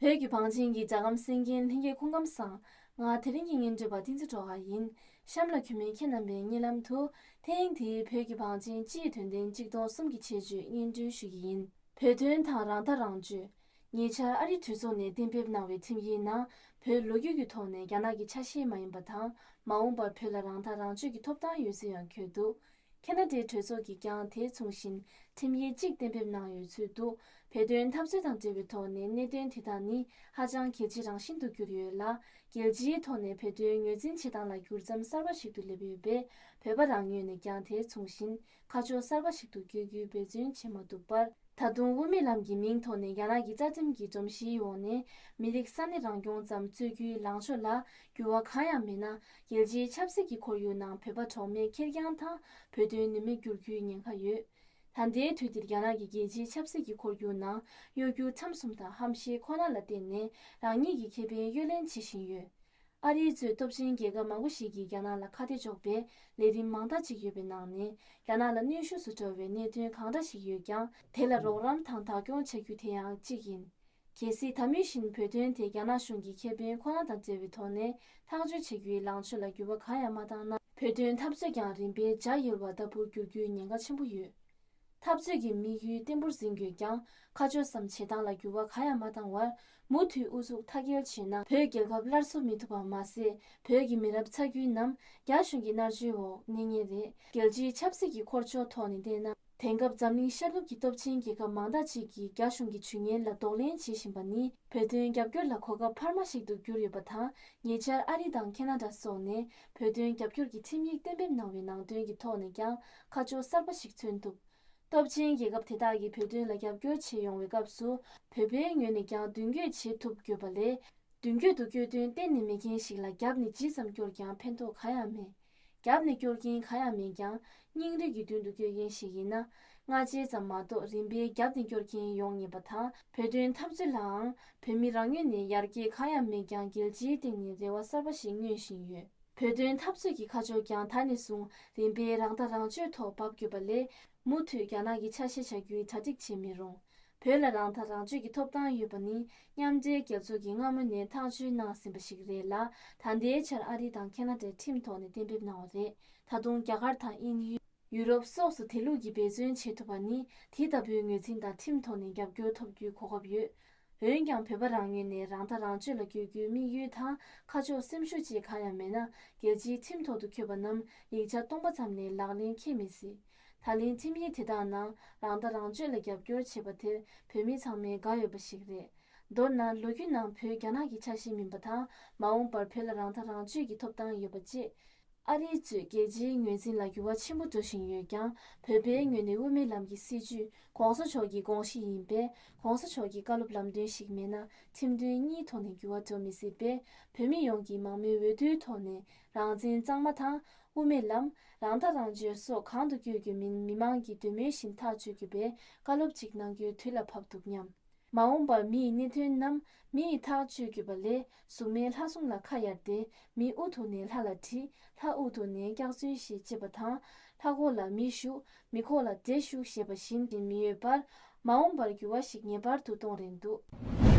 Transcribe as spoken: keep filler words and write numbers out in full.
བོད་ཀྱི་བང་ཆེན་གྱི་རྒྱལ་ཁམས་གསན་མཁན་ལྷན་རྒྱས་སྐུ་ཁམས་བཟང་། ང་དེ་རིང་གི་སྙན་སྒྲོན་པ་བསྟན་འཛིན་སྒྲོལ་དཀར་ཡིན། གཤམ་ལ་གུས་མོས་ཁྱེད་རྣམ་པའི་སྙན་ལམ་དུ། ཐེངས་འདིའི་བོད་ཀྱི་བང་ཆེན་སྤྱིའི་དོན་ཚན་གཅིག་སྟོང་གསུམ་གྱི་ཆེད་བརྗོད་སྙན་སྒྲོན་ཞུ་གི་ཡིན། བོད་དོན་དང་རང་ཐག་རང་གཅོད། ཉེ་ཆར་ཨ་རིའི་གྲོས་ཚོགས་ནས་གཏན་འབེབས་གནང་བའི་ཁྲིམས་ཡིག་ནང་། བོད་ལོ་རྒྱུས་ཀྱི་ཐོག་ནས་རྒྱ་ནག་གི་ཆ་ཤས་མ་ཡིན་པ་དང་། མ་འོངས་པར་བོད་ལ་རང་ཐག་རང་གཅོད་ཀྱི་ཐོབ་ཐང་ཡོད་ཚུལ་ཡང་འཁོད་འདུག་ཁེ་ན་ཌའི་གྲོས་ཚོགས་ཀྱིས་ཀྱང་དེ་མཚུངས་བཞིན་ཁྲིམས་ཡིག་གཅིག་གཏན་འབེབས་གནང་ཡོད་ཚུལ་འདུག་བོད་དོན་འཐབ་རྩོད་དང་འབྲེལ་བའི་ཐོག་ནས་གནད་དོན་དེ་དག་ནི་ཧ་ཅང་གལ་ཆེ་རང་བཞིན་དུ་གྱུར་ཡོད་ལ། རྒྱལ་སྤྱིའི་ཐོག་ནས་བོད་དོན་ངོས་འཛིན་བྱེད་སྟངས་ལ་འགྱུར་མཚམས་གསར་པ་ཞིག་ཏུ་སླེབས་ཡོད་པས། བོད་པ་རང་ངོས་ནས་ཀྱང་དེ་མཚུངས་བཞིན་ཁ་ཕྱོགས་གསར་པ་ཞིག་ཏུ་བསྐྱོད་རྒྱུའི་འབད་བརྩོན་བྱེད་མ་ཐུབ་པར། ད་དུང་དབུ་མའི་ལམ་གྱི་མིང་ཐོག་ནས་རྒྱ་ནག་གི་རྩ་ཁྲིམས་ཀྱི་སྒྲོམ་གཞིའི་འོག་ནས་མི་རིགས་ས་གནས་རང་སྐྱོང་ཙམ་རྩོད་རྒྱུའི་ལངས་ཕྱོགས་ལ་འགྱུར་བ་གང་ཡང་མེད་ན། རྒྱལ་སྤྱིའི་ཆབ་སྲིད་ཀྱི་ཁོར་ཡུག་ནང་བོད་པ་གྲོགས་མེད་ཁེར་རྐྱང་དང་བོད་དོན་ནུས་མེད་འགྱུར་རྒྱུའི་ཉེན་ཁ་ཡོད། ད་ལྟའི་དུས་འདིར་རྒྱ་ནག་གི་རྒྱལ་སྤྱིའི་ཆབ་སྲིད་ཀྱི་ཁོར་ཡུག་ནང་གཡོ་སྒྱུ་ཁྲམ་གསུམ་དང་ཧམ་ཤེད་ཁོ་ན་ལ་བརྟེན་ནས་རང་ཉིད་ཀྱི་ཁེ་ཕན་གཡོ་ལེན་བྱེད་བཞིན་ཡོད། ཨ་རི་གཙོས་སྟོབས་ཆེན་རྒྱལ་ཁབ་མང་པོ་ཞིག་གིས་རྒྱ་ནག་ལ་ཁ་གཏད་གཅོག་པའི་ལས་རིམ་མང་དག་ཅིག་ཡོད་པའི་ནང་ནས། རྒྱ་ནག་ལ་གནོན་ཤུགས་སུ་འགྲོ་བའི་གནད་དོན་གང་འདྲ་ཞིག་ཡོད་ཀྱང་། དེ་ལ་རོགས་རམ་དང་བདག་སྐྱོང་བྱ་རྒྱུ་དེ་ཡང་གཅིག་ཡིན། གལ་སྲིད་ད་མུས་བཞིན་བོད་དོན་དེ་རྒྱ་ནག་གཞུང་གི་ཁེ་ཕན་ཁོ་ན་དང་འབྲེལ་བའི་ཐོག་ནས་ཐག་གཅོད་བྱེད་རྒྱུའི་ལངས་ཕྱོགས་ལ་འགྱུར་བ་གང་ཡང་མ་བཏང་ན། བོད་དོན་འཐབ་རྩོད་ཀྱང་རིམ་པས་འཇའ་ཡལ་བ་ལྟ་བུར་འགྱུར་རྒྱུའི་ཉེན་ཁ་ཆེན་པོ་ཡོད། འཐབ་རྩོད་ཀྱི་དམིགས་ཡུལ་བརྟན་པོར་འཛིན་དགོས་ཀྱང་། ཁ་ཕྱོགས་སམ་བྱེད་སྟངས་ལ་འགྱུར་བ་གང་ཡང་མ་བཏང་བར། མུ་མཐུད་ཨུ་ཚུགས་མཐའ་སྐྱེལ་བྱས་ན། བོད་རྒྱལ་ཁབ་སླར་གསོ་མི་ཐུབ་པ་མ་ཟད། བོད་ཀྱི་མི་རབས་ཚ་རྒྱུད་རྣམས་རྒྱ་གཞུང་གི་མནར་གཅོད་འོག་གནས་ངེས་རེད། རྒྱལ་སྤྱིའི་ཆབ་སྲིད་ཀྱི་འཁོར་ཕྱོགས་ཐོག་ནས་བལྟས་ན། དེང་སྐབས་འཛམ་གླིང་ཤར་ནུབ་ཀྱི་སྟོབས་ཆེན་རྒྱལ་ཁབ་མང་དག་ཅིག་གིས་རྒྱ་གཞུང་གི་ཇུས་ངན་ལ་གདོང་ལེན་བྱེད་བཞིན་པ་ནི། བོད་དོན་རྒྱབ་སྐྱོར་ལ་གོ་སྐབས་འཕར་མ་ཞིག་ཏུ་གྱུར་ཡོད་པ་དང་། ཉེ་ཆར་ཨ་རི་དང་ཁེ་ན་ཌ་སོགས་ནས་བོད་དོན་རྒྱབ་སྐྱོར་གྱི་ཁྲིམས་ཡིག་གཏན་འབེབས་གནང་བའི་ནང་དོན་གྱི་ཐོག་ནས་ཀྱང་ཁ་ཕྱོགས་གསར་པ་ཞིག་མཚོན་ཐུབ། སྟོབས་ཆེན་རྒྱལ་ཁབ་དེ་དག་གིས་བོད་དོན་ལ་རྒྱབ་སྐྱོར་བྱེད་ཡོང་བའི་སྐབས་སུ། བོད་པའི་ངོས་ནས་ཀྱང་མདུན་སྐྱོད་བྱེད་ཐུབ་དགོས་པ་ལས། མདུན་སྐྱོད་དུ་བསྐྱོད་དོན་གཏན་ནས་མེད་མཁན་ཞིག་ལ་རྒྱབ་ནས་ཇི་ཙམ་སྐྱོར་ཀྱང་ཕན་ཐོགས་གང་ཡང་མེད། རྒྱབ་ནས་སྐྱོར་མཁན་གང་ཡང་མེད་ཀྱང་། སྙིང་རུས་ཀྱི་མདུན་དུ་སྐྱོད་མཁན་ཞིག་ཡིན་ན། སྔ་རྗེས་ཙམ་མ་གཏོགས་རིམ་པས་རྒྱབ་ནས་སྐྱོར་མཁན་ཡོང་ངེས་པ་དང་། བོད་དོན་འཐབ་རྩོད་ལའང་བོད་མི་རང་ངོས་ནས་ཡར་རྒྱས་གང་ཡང་མེད་ཀྱང་། རྒྱལ་སྤྱིའི་སྟེང་ནས་རེ་བ་གསར་པ་ཞིག་མངོན་བཞིན་ཡོད། བོད་དོན་འཐབ་རྩོད་ཀྱི་ཁ་ཕྱོགས་ཀྱང་ད་ནས་བཟུང་རིམ་པས་རང་ཐག་རང་གཅོད་ཐོག་འབབ་དགོས་པ་ལས། མུ་མཐུད་རྒྱ་ནག་གི་ཆ་ཤས་བྱ་རྒྱུའི་གྲ་སྒྲིག་བྱེད་མི་རུང་། བོད་ལ་རང་ཐག་རང་གཅོད་ཀྱི་ཐོབ་ཐང་ཡོད་པ་ནི་མཉམ་འབྲེལ་རྒྱལ་ཚོགས་ཀྱིས་སྔ་མོ་ནས་ཐག་གཅོད་གནང་ཟིན་པ་ཞིག་རེད་ལ། ད་ལྟའི་ཆར་ཨ་རི་དང་ཁེ་ན་ཌའི་ཁྲིམས་ཐོག་ནས་གཏན་འབེབས་གནང་བ་རེད། ད་དུང་རྒྱ་གར་དང་དབྱིན་ཡུལ། ཡུ་རོབ་སོགས་སུ་དེ་ལུགས་ཀྱི་འབད་བརྩོན་བྱེད་ཐུབ་པ་ནི། དེ་ལྟ་བུའི་ངོས་འཛིན་དང་ཁྲིམས་ཐོག་ནས་རྒྱབ་སྐྱོར་ཐོབ་རྒྱུའི་གོ་སྐབས་ཡོད། འོན་ཀྱང་། བོད་པ་རང་ངོས་ནས་རང་ཐག་རང་གཅོད་ལ་བསྐྱོད་རྒྱུའི་དམིགས་ཡུལ་དང་ཁ་ཕྱོགས་སེམས་ཤུགས་བཅས་གང་ཡང་མེད་ན། རྒྱལ་སྤྱིའི་ཁྲིམས་ཐོག་ཏུ་འཁོད་པ་རྣམས་ཡིག་ཆ་སྟོང་པ་ཙམ་ལས་ལག་ལེན་འཁེལ་མི་སྲིད། ད་ལན་ཁྲིམས་ཡིག་དེ་དག་ནང་རང་ཐག་རང་གཅོད་ལ་རྒྱབ་སྐྱོར་བྱེད་པ་དེར་བོད་མི་ཚང་མས་དགའ་འོས་པ་ཞིག་རེད། མདོར་ན། ལོ་རྒྱུས་ནང་བོད་རྒྱ་ནག་གི་ཆ་ཤས་མིན་པ་དང་། མ་འོངས་པར་བོད་ལ་རང་ཐག་རང་གཅོད་ཀྱི་ཐོབ་ཐང་ཡོད་པ་བཅས། ཨ་རི་གཙོས་རྒྱལ་སྤྱིའི་ངོས་འཛིན་ལ་འགྱུར་བ་ཆེན་པོ་འགྲོ་བཞིན་ཡོད་ཀྱང་། བོད་པའི་ངོས་ནས་དབུ་མའི་ལམ་གྱི་སྲིད་བྱུས་༸གོང་ས་མཆོག་གི་དགོངས་གཞི་ཡིན་པས། ༸གོང་ས་མཆོག་གི་བཀའ་སློབ་ལམ་སྟོན་ཞིག་མེད་ན། ཁྲིམས་དོན་གཉིས་ཐོག་ནས་འགྱུར་བ་འགྲོ་མི་སྲིད་པས། བོད་མི་ཡོངས་ཀྱིས་མང་མོས་འོས་བསྡུའི་ཐོག་ནས་རང་བཙན་གཙང་མ་དང་། དབུ་མའི་ལམ། རང་ཐག་རང་གཅོད་སོགས་གང་དུ་བསྐྱོད་རྒྱུ་མིན། མི་མང་གི་འདོད་མོས་བཞིན་ཐག་གཅོད་དགོས་པའི་བཀའ་སློབ་ཅིག་གནང་རྒྱུའི་དུས་ལ་བབ་འདུག་སྙམ། མ་འོངས་པར་མི་ཡི་གནད་དོན་རྣམས་མི་ཡིས་ཐག་གཅོད་དགོས་པ་ལས། གཟུགས་མེད་ལྷ་སྲུང་ལ་ཁ་གཡར་ཏེ། མི་དབུ་ཐུག་ནས་ལྷ་ལ་དྲིས། ལྷ་དབུ་ཐུག་ནས་སྐྱག་རྫུན་བཤད་ཅེས་པ་དང་། ལྷ་ཁོག་ལ་མེ་གཞུ། མེ་ཁོག་ལ་འདྲེ་གཞུ་ཞེས་པ་བཞིན་མི་འོས་པར། མ་འོངས་པར་འགྱུར་བ་ཞིག་ངེས་པར་དུ་གཏོང་རན་འདུག།